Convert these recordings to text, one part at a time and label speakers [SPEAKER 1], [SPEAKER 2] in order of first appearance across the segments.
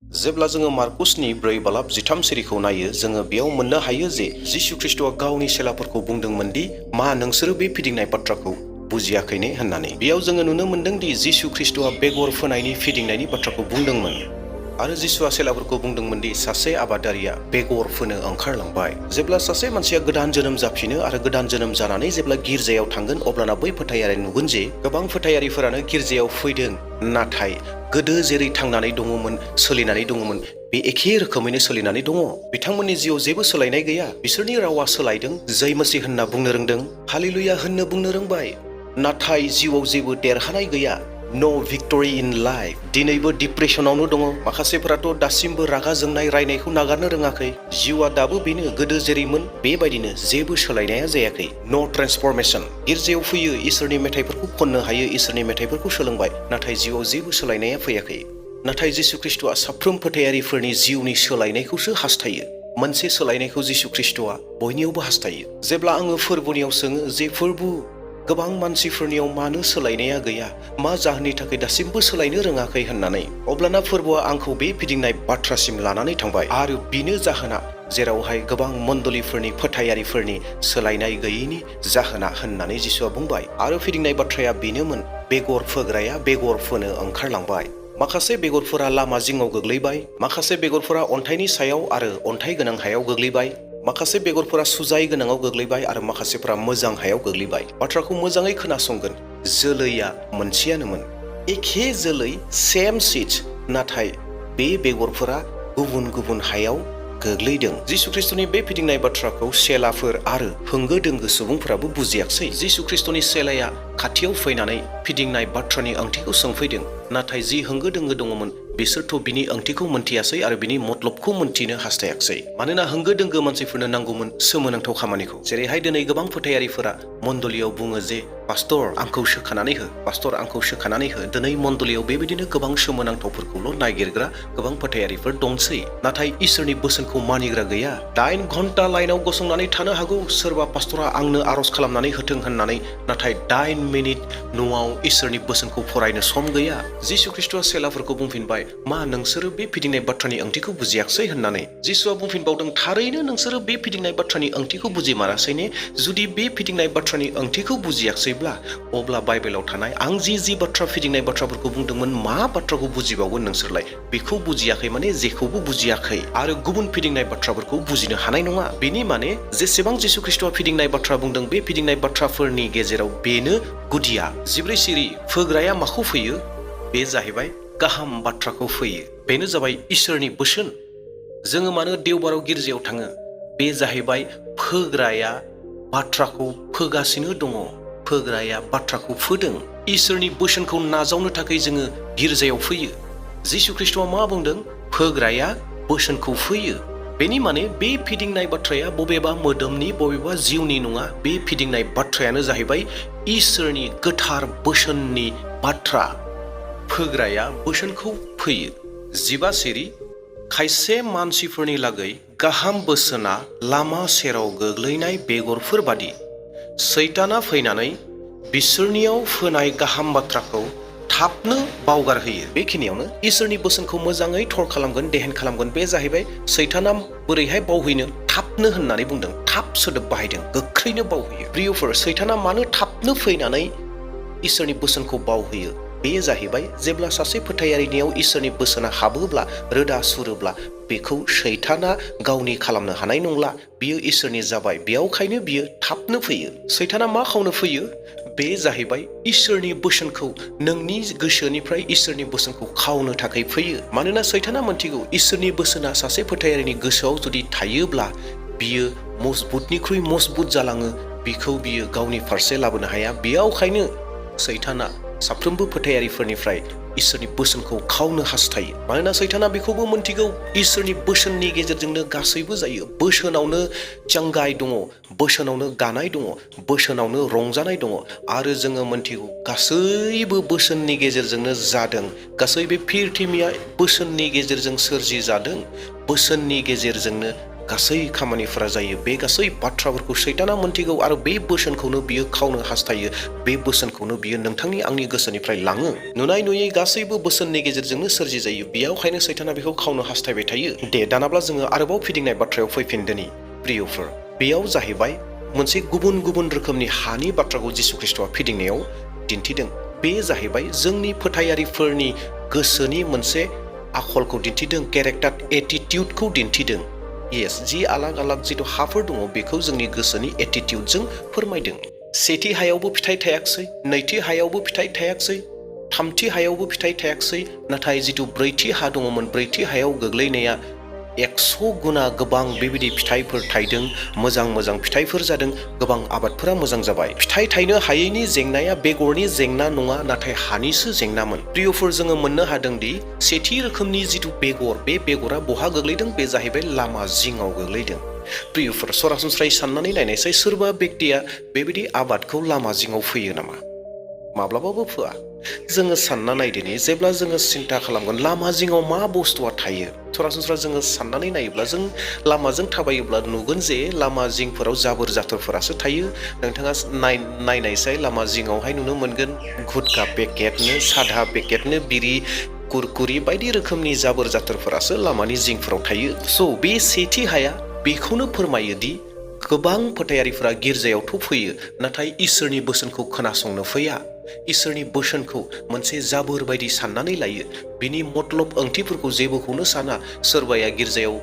[SPEAKER 1] जेब्ला जोङो मार्कुसनि 4:13 सिरिखौ नायो जोङो बेयाव मोननो हायो जे जिसु ख्रिस्टआ गावनि चेलाफोरखौ बुंदोंमोन दि मा नोंसोरो बे फिदिंनाय बाथ्राखौ बुजियाखैने होननानै। बेयाव जोङो नुनो मोनदों दि जिसु ख्रिस्टआ बेगर फोनायनि फिदिंनायनि बाथ्राखौ बुंदोंमोन आरो जिसुआ चेलाफोरखौ बुंदोंमोन दि सासे आबादारिया बेगर फोनो ओंखारलांबाय। जेब्ला सासे मानसिया गोदान जोनोम जाफिनो आरो गोदान जोनोम जानानै जेब्ला गिर्जायाव थांगोन अब्लाना बै फोथायारिया नुगोन जे गोबां फोथायारिफोरानो गिर्जायाव फैदों नाथाय गोदो जेरै थांनानै दङमोन सोलिनानै दङमोन बे एखे रोखोमैनो सोलिनानै दङ। बिथांमोननि जिउआव जेबो सोलायनाय गैया। बिसोरनि रावा सोलायदों, जै मसीह होनना बुंनो रोंदों, हालेलुया होननो बुंनो रोंबाय, नाथाय जिउआव जेबो देरहानाय गैया। नो भिक्टरि इन लाइफ। दिनैबो डिप्रेसनावनो दङ। माखासेफोराथ' दासिमबो रागा जोंनाय रायनायखौ नागारनो रोङाखै। जिउआ दाबो बेनो गोदो जेरैमोन बेबायदिनो, जेबो सोलायनाया जायाखै। नो ट्रेन्सफरमेशन। गिर्जायाव फैयो, इसोरनि मेथाइफोरखौ खननो हायो, इसोरनि मेथाइफोरखौ सोलोंबाय, नाथाय जिउआव जेबो सोलायनाया फैयाखै। नाथाय जिसु ख्रिस्टआ साफ्रोम फोथायारिफोरनि जिउनि सोलायनायखौसो हास्थायो। मोनसे सोलायनायखौ जिसु ख्रिस्टआ बयनियावबो हास्थायो। जेब्ला आङो फोरबोनियाव सोङो जे फोरबो गोबां मानसिफोरनियाव मानो सोलायनाया गैया, मा जाहोननि थाखाय दासिमबो सोलायनो रोङाखै होननानै, अब्लाना फोरबोआ आंखौ बे फिदिंनाय बाथ्रासिम लानानै थांबाय आरो बिनो जाहोना जेरावहाय गोबां मण्डलिफोरनि फोथायारिफोरनि सोलायनाय गैयैनि जाहोना होननानै जिसुआ बुंबाय। आरो फिदिंनाय बाथ्राया बेनोमोन, बेगर फोग्राया बेगर फोनो ओंखारलांबाय। माखासे बेगरफोरा लामा जिङाव गोग्लैबाय, माखासे बेगरफोरा अन्थाइनि सायाव आरो अन्थाइ गोनां हायाव गोग्लैबाय, माखासे बेगरफोरा सुजाय गोनाङाव गोग्लैबाय आरो माखासेफोरा मोजां हायाव गोग्लैबाय। बाथ्राखौ मोजाङै खोनासंगोन, जोलैया मोनसेयानोमोन, एखे जोलै, सेम सिड्स, नाथाय बे बेगरफोरा गुबुन गुबुन हायाव गोग्लैदों। जिसु ख्रिस्टनि बे फिदिंनाय बाथ्राखौ चेलाफोर आरो होंगो दोंगो सुबुंफोराबो बुजियाखसै। जिसु ख्रिस्टनि चेलाया खाथियाव फैनानै फिदिंनाय बाथ्रानि ओंथिखौ सोंफैदों, नाथाय जि होंगो दोंगो दङमोन बिसोरथ' बिनि ओंथिखौ मोनथियासै आरो बिनि मतलबखौ मोनथिनो हास्थायाखसै। मानोना होंगो दोंगो मानसिफोरनो नांगौमोन सोमोनांथाव खामानिखौ। जेरैहाय दिनै गोबां फोथायारिफोरा मण्डलियाव बुङो जे पास्टर आंखौ सोखानानै हो, पास्टर आंखौ सोखानानै हो। दिनै मण्डलियाव बेबायदिनो गोबां सोमोनांथावफोरखौल' नागिरग्रा गोबां फोथायारिफोर दंसै, नाथाय इसोरनि बोसोनखौ मानिग्रा गैया। 8 घन्टा लाइनाव गसंनानै थानो हागौ सोरबा पास्टरा आंनो आर'ज खालामनानै होथों होननानै, नाथाय 8 मिनिट न'आव इसोरनि बोसोनखौ फरायनो सम गैया। जिसु ख्रिस्टआ चेलाफोरखौ बुंफिनबाय, मा नोंसोरो बे फिदिंनाय बाथ्रानि ओंथिखौ बुजियाखसै होननानै। जिसुआ बुंफिनबावदों, थारैनो नोंसोरो बे फिदिंनाय बाथ्रानि ओंथिखौ बुजिमारासै ने? जुदि बे फिदिंनाय बाथ्रानि ओंथिखौ बुजियाखसैब्ला अब्ला बाइबेलाव थानाय आं जि बाथ्रा फिदिंनाय बाथ्राफोरखौ बुंदोंमोन मा बाथ्राखौ बुजिबावगोन नोंसोरलाय? बेखौ बुजियाखै माने जेखौबो बुजियाखै आरो गुबुन फिदिंनाय बाथ्राफोरखौ बुजिनो हानाय नङा। बेनि माने जेसेबां जिसु ख्रिस्टआ फिदिंनाय बाथ्रा बुंदों बे फिदिंनाय बाथ्राफोरनि गेजेराव बेनो गुदिया। 14 सिरि। फोग्राया माखौ फैयो? बे जाहैबाय गाहाम बाथ्राखौ फैयो। बेनो जाबाय इसोरनि बोसोन। जोङो मानो देवबाराव गिर्जायाव थाङो? बे जाहैबाय फोग्राया बाथ्राखौ फोगासिनो दङ, फोग्राया बाथ्राखौ फोदों। इसोरनि बोसोनखौ नाजावनो थाखाय जोङो गिर्जायाव फैयो। जिसु ख्रिस्टआ मा बुंदों? फोग्राया बोसोनखौ फोयो। बेनि माने बे फिदिंनाय बाथ्राया बबेबा मोदोमनि बबेबा जिउनि नङा। बे फिदिंनाय बाथ्रायानो जाहैबाय इसोरनि गोथार बोसोननि बाथ्रा। फोग्राया बोसोनखौ फोयो। 15 सिरि। खायसे मानसिफोरनि लागै गाहाम बोसोना लामा सेराव गोग्लैनाय बेगरफोर बादि। सैताना फैनानै बिसोरनियाव फोनाय गाहाम बाथ्राखौ थाबनो बावगारहोयो। बेखिनियावनो इसोरनि बोसोनखौ मोजाङै थर खालामगोन, देहेन खालामगोन। बे जाहैबाय सैताना बोरैहाय बावहैनो? थाबनो होननानै बुंदों, थाब सोदोब बाहायदों, गोख्रैनो बावहैयो। प्रियफोर, सैताना मानो थाबनो फैनानै इसोरनि बोसोनखौ बावहोयो? बे जाहैबाय जेब्ला सासे फोथायारिनियाव इसोरनि बोसोना हाबोब्ला, रोदा सुरोब्ला, बेखौ सैताना गावनि खालामनो हानाय नंला। बियो इसोरनि जाबाय, बेयावखायनो बियो थाबनो फैयो। सैताना मा खावनो फैयो? बे जाहैबाय इसोरनि बोसोनखौ, नोंनि गोसोनिफ्राय इसोरनि बोसोनखौ खावनो थाखाय फैयो। मानोना सैताना मोनथिगौ इसोरनि बोसोना सासे फोथायारिनि गोसोआव जुदि थायोब्ला बियो मजबुतनिख्रुइ मजबुत जालाङो, बिखौ बियो गावनि फारसे लाबोनो हाया। बेयावखायनो सैताना साफ्रोमबो फोथायारिफोरनिफ्राय इसोरनि बोसोनखौ खावनो हास्थायो। मानोना सैताना बेखौबो मोनथिगौ इसोरनि बोसोननि गेजेरजोंनो गासैबो जायो। बोसोनावनो चांगाय दङ, बोसोनावनो गानाय दङ, बोसोनावनो रंजानाय दङ। आरो जोङो मोनथिगौ गासैबो बोसोननि गेजेरजोंनो जादों। गासै बे प्रिथिबिया बोसोननि गेजेरजों सोरजि जादों। बोसोननि गेजेरजोंनो गासै खामानिफोरा जायो। बे गासै बाथ्राफोरखौ सैताना मोनथिगौ आरो बे बोसोनखौनो बियो खावनो हास्थायो। बे बोसोनखौनो बियो नोंथांनि आंनि गोसोनिफ्राय लाङो। नुनाय नुयै गासैबो बोसोननि गेजेरजोंनो सोरजि जायो। बेयावखायनो सैताना बेखौ खावनो हास्थायबाय थायो। दे दानाब्ला जोङो आरोबाव फिदिंनाय बाथ्रायाव फैफिनदोनि प्रियफोर। बेयाव जाहैबाय मोनसे गुबुन गुबुन रोखोमनि हानि बाथ्राखौ जिसु ख्रीष्टआ फिदिंनायाव दिन्थिदों। बे जाहैबाय जोंनि फोथायारिफोरनि गोसोनि मोनसे आखलखौ दिन्थिदों, केरेक्टार एटिटिउडखौ दिन्थिदों। येस, जि आलाग आलाग जिथु हाफोर दङ बेखौ जोंनि गोसोनि एटिटिउडजों फोरमायदों। सेथि हायावबो फिथाइ थायाखिसै, नैथि हायावबो फिथाइ थायाखिसै, थामथि हायावबो फिथाइ थायाखिसै, नाथाय जिथु ब्रैथि हा दङमोन, ब्रैथि हायाव गोग्लैनाया 100 गुना गोबां बेबायदि फिथाइफोर थाइदों। मोजां मोजां फिथाइफोर जादों। गोबां आबादफोरा मोजां जाबाय। फिथाइ थायनो हायैनि जेंनाया बेगरनि जेंना नङा, नाथाय हानिसो जेंनामोन। प्रियफोर, जोङो मोननो हादोंदि सेथि रोखोमनि जिथु बेगर, बे बेगरा बहा गोग्लैदों? बे जाहैबाय लामा जिङाव गोग्लैदों। प्रियफोर, सरासनस्रायै साननानै नायनायसै, सोरबा बेक्तिया बेबायदि आबादखौ लामा जिङाव फोयो नामा? माब्लाबाबो फोआ। जोङो सानना नायदिनि, जेब्ला जोङो सिन्ता खालामगोन लामा जिङाव मा बुस्थुआ थायो। सरासनस्रा जोङो साननानै नायोब्ला, जों लामाजों थाबायोब्ला नुगोन जे लामा जिंफोराव जाबोर जाथोरफोरासो थायो। नोंथाङा नायनायसाय, लामा जिङावहाय नुनो मोनगोन गुटखा पेकेटनो, साधा पेकेटनो, बिरि कुरकुरि बायदि रोखोमनि जाबोर जाथोरफोरासो लामानि जिंफोराव थायो। बे सेथि हाया बेखौनो फोरमायोदि गोबां फोथायारिफोरा गिर्जायावथ' फैयो, नाथाय इसोरनि बोसोनखौ खोनासंनो फैया। इसोरनि बोसोनखौ मोनसे जाबोर बायदि साननानै लायो। बिनि मतलब ओंथिफोरखौ जेबोखौनो साना। सोरबाया गिर्जायाव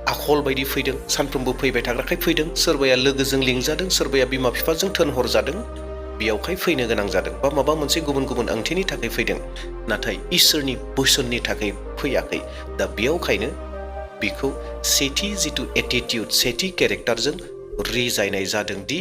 [SPEAKER 1] आखल बायदि फैदों, सानफ्रोमबो फैबाय थाग्राखाय फैदों। सोरबाया लोगोजों लिंजादों, सोरबाया बिमा बिफाजों थोनहरजादों, बेयावखाय फैनो गोनां जादों, बा माबा मोनसे गुबुन गुबुन ओंथिनि थाखाय फैदों, नाथाय इसोरनि बोसोननि थाखाय फैयाखै। दा बेयावखायनो बिखौ सेथि जिथु एटिटिउड, सेथि केरेक्टारजों रिजायनाय जादों दि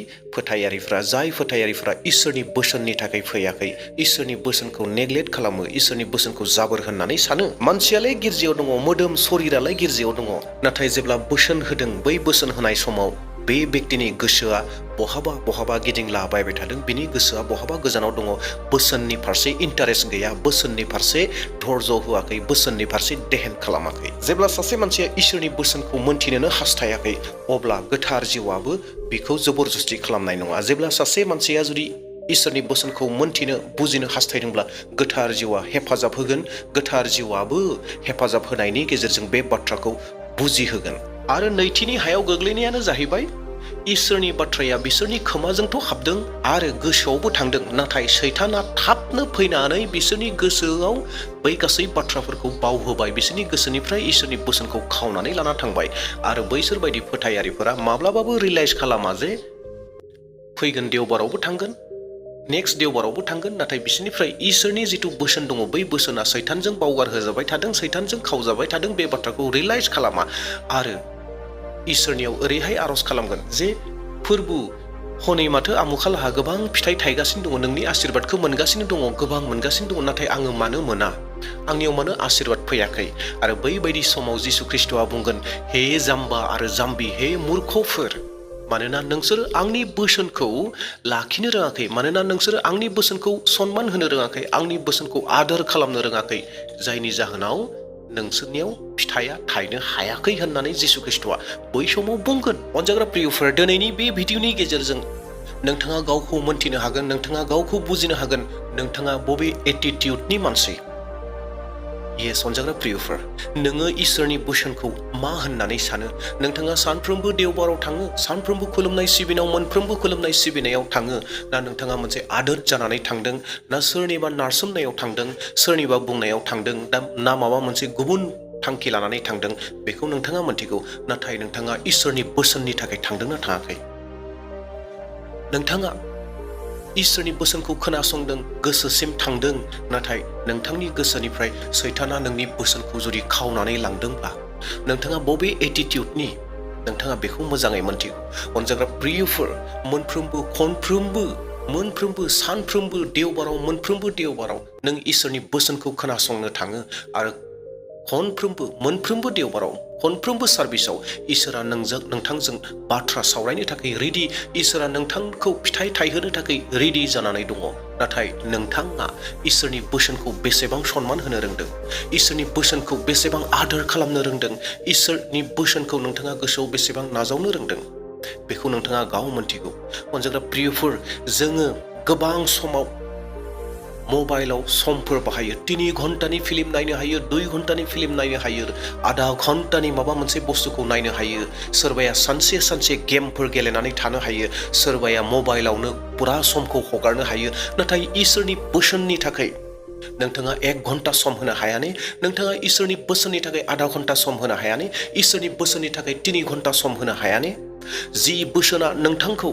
[SPEAKER 1] जाय फोथायारिफ्रा इसोरनि बोसोननि थाखाय फैयाखै, इसोरनि बोसोनखौ नेग्लेक्ट खालामो, इसोरनि बोसोनखौ जाबोर होननानै सानो। मानसियालाय गिर्जायाव दङ, मोदोम शरीरालाय गिर्जायाव दङ, नाथाय जेब्ला बोसोन होदों, बै बोसोन होनाय समाव बे बेक्तिनि गोसोआ बहाबा बहाबा गिदिंलाबायबाय थादों। बिनि गोसोआ बहाबा गोजानाव दङ। बोसोननि फारसे इन्टारेस्ट गैया, बोसोननि फारसे धर्ज होआखै, बोसोननि फारसे देहेन खालामाखै। जेब्ला सासे मानसिया इसोरनि बोसोनखौ मोनथिनोनो हास्थायाखै, अब्ला गोथार जिउआबो बिखौ जबरदस्ति खालामनाय नङा। जेब्ला सासे मानसिया जुदि इसोरनि बोसोनखौ मोनथिनो, बुजिनो हास्थायदोंब्ला गोथार जिउआ हेफाजाब होगोन। गोथार जिउआबो हेफाजाब होनायनि गेजेरजों बे बाथ्राखौ बुजिहोगोन। आरो नैथिनि हायाव गोग्लैनायानो जाहैबाय, इसोरनि बाथ्राया बिसोरनि खोमाजोंथ' हाबदों आरो गोसोआवबो थांदों, नाथाय सैताना थाबनो फैनानै बिसोरनि गोसोआव बै गासै बाथ्राफोरखौ बावहोबाय। बिसोरनि गोसोनिफ्राय इसोरनि बोसोनखौ खावनानै लाना थांबाय। आरो बैसोर बायदि फोथायारिफोरा माब्लाबाबो रियलाइज खालामा जे फैगोन देवबारावबो थांगोन, नेक्स्ट देवबारावबो थांगोन, नाथाय बिसोरनिफ्राय इसोरनि जिथु बोसोन दङ, बै बोसोना सैतानजों बावगार होजाबाय थादों, सैतानजों खावजाबाय थादों। बे बाथ्राखौ रियलाइज खालामा आरो इसोरनियाव ओरैहाय आरज खालामगोन जे फोरबु, हनै माथो आमुखालाहा गोबां फिथाइ थायगासिनो दङ, नोंनि आशीर्बादखौ मोनगासिनो दङ, गोबां मोनगासिनो दङ, नाथाय आङो मानो मोना? आंनियाव मानो आशीर्बाद फैयाखै? आरो बैबायदि समाव जिसु ख्रीष्टआ बुंगोन, हे जाम्बा आरो जाम्बि, हे मूर्खफोर, मानोना नोंसोर आंनि बोसोनखौ लाखिनो रोङाखै, मानोना नोंसोर आंनि बोसोनखौ सनमान होनो रोङाखै, आंनि बोसोनखौ आदर खालामनो रोङाखै, जायनि जाहोनाव नोंसोरनियाव फिथाइया थायनो हायाखै होननानै जिसु ख्रीष्टआ बै समाव बुंगोन। अनजाग्रा प्रियफोर, दिनैनि बे भिडिअनि गेजेरजों नोंथाङा गावखौ मोनथिनो हागोन, नोंथाङा गावखौ बुजिनो हागोन, नोंथाङा बबे एटिटिउडनि मानसि। येस, अनजाग्रा प्रियफोर, नोङो इसोरनि बोसोनखौ मा होननानै सानो? नोंथाङा सानफ्रोमबो देवबाराव थाङो, सानफ्रोमबो खुलुमनाय सिबिनायाव, मोनफ्रोमबो खुलुमनाय सिबिनायाव थाङो, ना नोंथाङा मोनसे आदोर जानानै थांदों, ना सोरनिबा नारसोमनायाव थांदों, सोरनिबा बुंनायाव थांदों, ना माबा मोनसे गुबुन थांखि लानानै थांदों, बेखौ नोंथाङा मोनथिगौ। नाथाय नोंथाङा इसोरनि बोसोननि थाखाय थांदोंना थाङाखै? नोंथाङा इसोरनि बोसोनखौ खोनासंदों, गोसोसिम थांदों, नाथाय नोंथांनि गोसोनिफ्राय सैताना नोंनि बोसोनखौ जुदि खावनानै लांदोंब्ला नोंथाङा बबे एटिटिउडनि, नोंथाङा बेखौ मोजाङै मोनथिगौ। अनजाग्रा प्रियफोर, मोनफ्रोमबो सानफ्रोमबो मोनफ्रोमबो देवबाराव नों इसोरनि बोसोनखौ खोनासंनो थाङो आरो मोनफ्रोमबो देवबाराव खनफ्रोमबो सार्भिसाव इसोरा नोंथांजों बाथ्रा सावरायनो थाखाय रेडि, इसोरा नोंथांखौ फिथाइ थायहोनो थाखाय रेडि जानानै दङ। नाथाय नोंथाङा इसोरनि बोसोनखौ बेसेबां सन्मान होनो रोंदों, इसोरनि बोसोनखौ बेसेबां आदर खालामनो रोंदों, इसोरनि बोसोनखौ नोंथाङा गोसोआव बेसेबां नाजावनो रोंदों, बेखौ नोंथाङा गाव मोनथिगौ। अनजाग्रा प्रियफोर, जोङो गोबां समाव मबाइलाव समफोर बाहायो। 3 घन्टानि फिल्म नायनो हायो, 2 घन्टानि फिल्म नायनो हायो, आधा घन्टानि माबा मोनसे बुस्थुखौ नायनो हायो। सोरबाया सानसे गेमफोर गेलेनानै थानो हायो, सोरबाया मबाइलावनो पुरा समखौ हगारनो हायो। नाथाय इसोरनि बोसोननि थाखाय नोंथाङा 1 घन्टा सम होनो हायाने? नोंथाङा इसोरनि बोसोननि थाखाय आधा घन्टा सम होनो हायाने? इसोरनि बोसोननि थाखाय 3 घन्टा सम होनो हायाने? जि बोसोना नोंथांखौ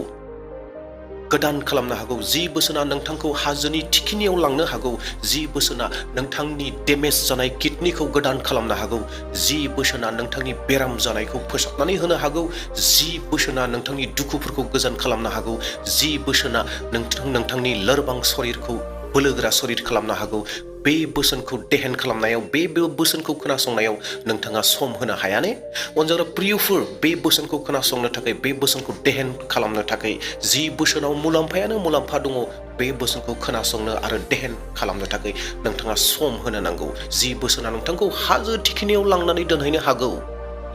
[SPEAKER 1] गोदान खालामनो हागौ, जि बोसोना नोंथांखौ हाजोनि थिखिनियाव लांनो हागौ, जि बोसोना नोंथांनि डेमेज जानाय किडनिखौ गोदान खालामनो हागौ, जि बोसोना नोंथांनि बेराम जानायखौ फोसाबनानै होनो हागौ, जि बोसोना नोंथांनि दुखुफोरखौ गोजान खालामनो हागौ, जि बोसोना नोंथांनि लोरबां शरीरखौ बोलोगोरा शरीर खालामनो हागौ, बे बोसोनखौ देहेन खालामनायाव, बे बोसोनखौ खोनासंनायाव नोंथाङा सम होनो हायाने? अनजाग्रा प्रियफोर, बे बोसोनखौ खोनासंनो थाखाय, बे बोसोनखौ देहेन खालामनो थाखाय जि बोसोनाव मुलाम्फायानो मुलाम्फा दङ, बे बोसोनखौ खोनासंनो आरो देहेन खालामनो थाखाय नोंथाङा सम होनो नांगौ। जि बोसोना नोंथांखौ हाजो थिखिनियाव लांनानै दोनहैनो हागौ,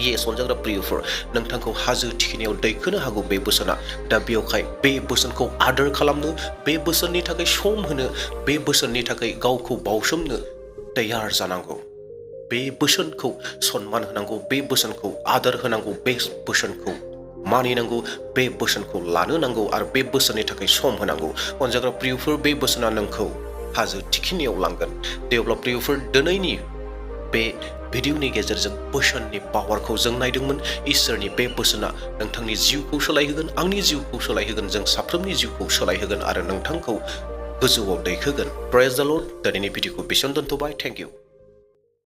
[SPEAKER 1] येस अनजाग्रा प्रियफोर, नोंथांखौ हाजो थिखिनियाव दैखोनो हागौ बे बोसोना। दा बेवहाय बे बोसोनखौ आदर खालामनो, बे बोसोननि थाखाय सम होनो, बे बोसोननि थाखाय गावखौ बावसोमनो तैयार जानांगौ। बे बोसोनखौ सन्मान होनांगौ, बे बोसोनखौ आदर होनांगौ, बे बोसोनखौ मानिनांगौ, बे बोसोनखौ लानो नांगौ आरो बे बोसोननि थाखाय सम होनांगौ। अनजाग्रा प्रियफोर, बे बोसोना नोंखौ हाजो थिखिनियाव लांगोन। दे अब्ला प्रियफोर, दिनैनि बे भिडिअनि गेजेरजों बोसोननि पावारखौ जों नायदोंमोन। इसोरनि बे बोसोना नोंथांनि जिउखौ सोलायहोगोन, आंनि जिउखौ सोलायहोगोन, जों साफ्रोमनि जिउखौ सोलायहोगोन आरो नोंथांखौ गोजौआव दैखोगोन। प्रेज द लर्ड। दिनैनि भिडिअखौ बेसेयावनो दोनथ'बाय। Thank you.